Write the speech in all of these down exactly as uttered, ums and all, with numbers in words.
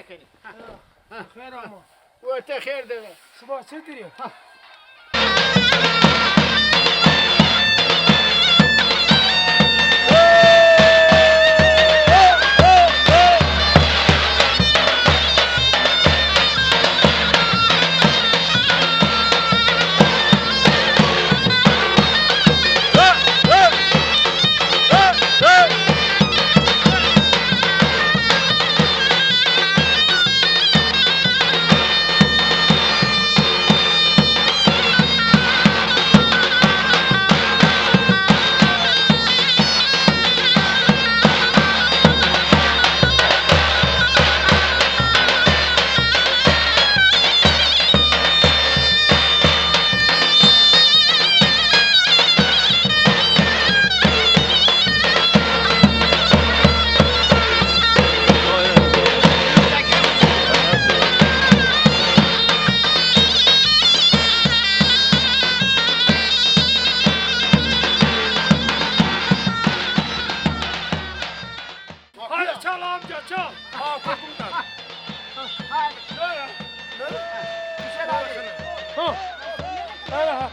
Xêr ama. Werte xêr de. Şima çetir ya? Hadi çal amca, çal. Ha, kokum da. Hay. Nere? Nere? Güzel abi. Ha. Nere ha?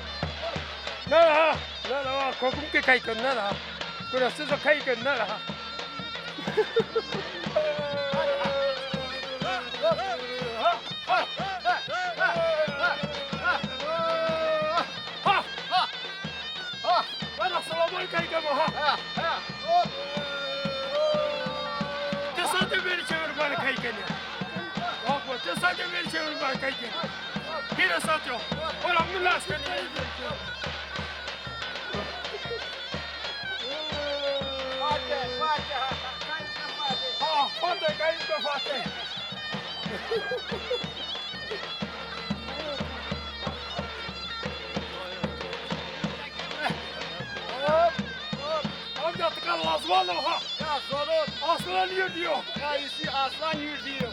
Nere ha? Nere ha? Kokum ke kay ken, nere ha? Burası da kay ken, nere ha? Ha! Ha! Wala selamun kay kema ha. Ha, ha, hop. Ti sate beri çevir bari kay kene. Bak, bak, ti sate beri çevir bari kay kene. Hîrê sat yo. Wala mi las kene. Fate, fate, ha, ha, kay kene fate. Ha, fate, kay kene fate. Hop, hop. Amca, tika lazvan o ha. Ya, zonon. Aslan yurdî yo. Ya, îsî aslan yurdî yo.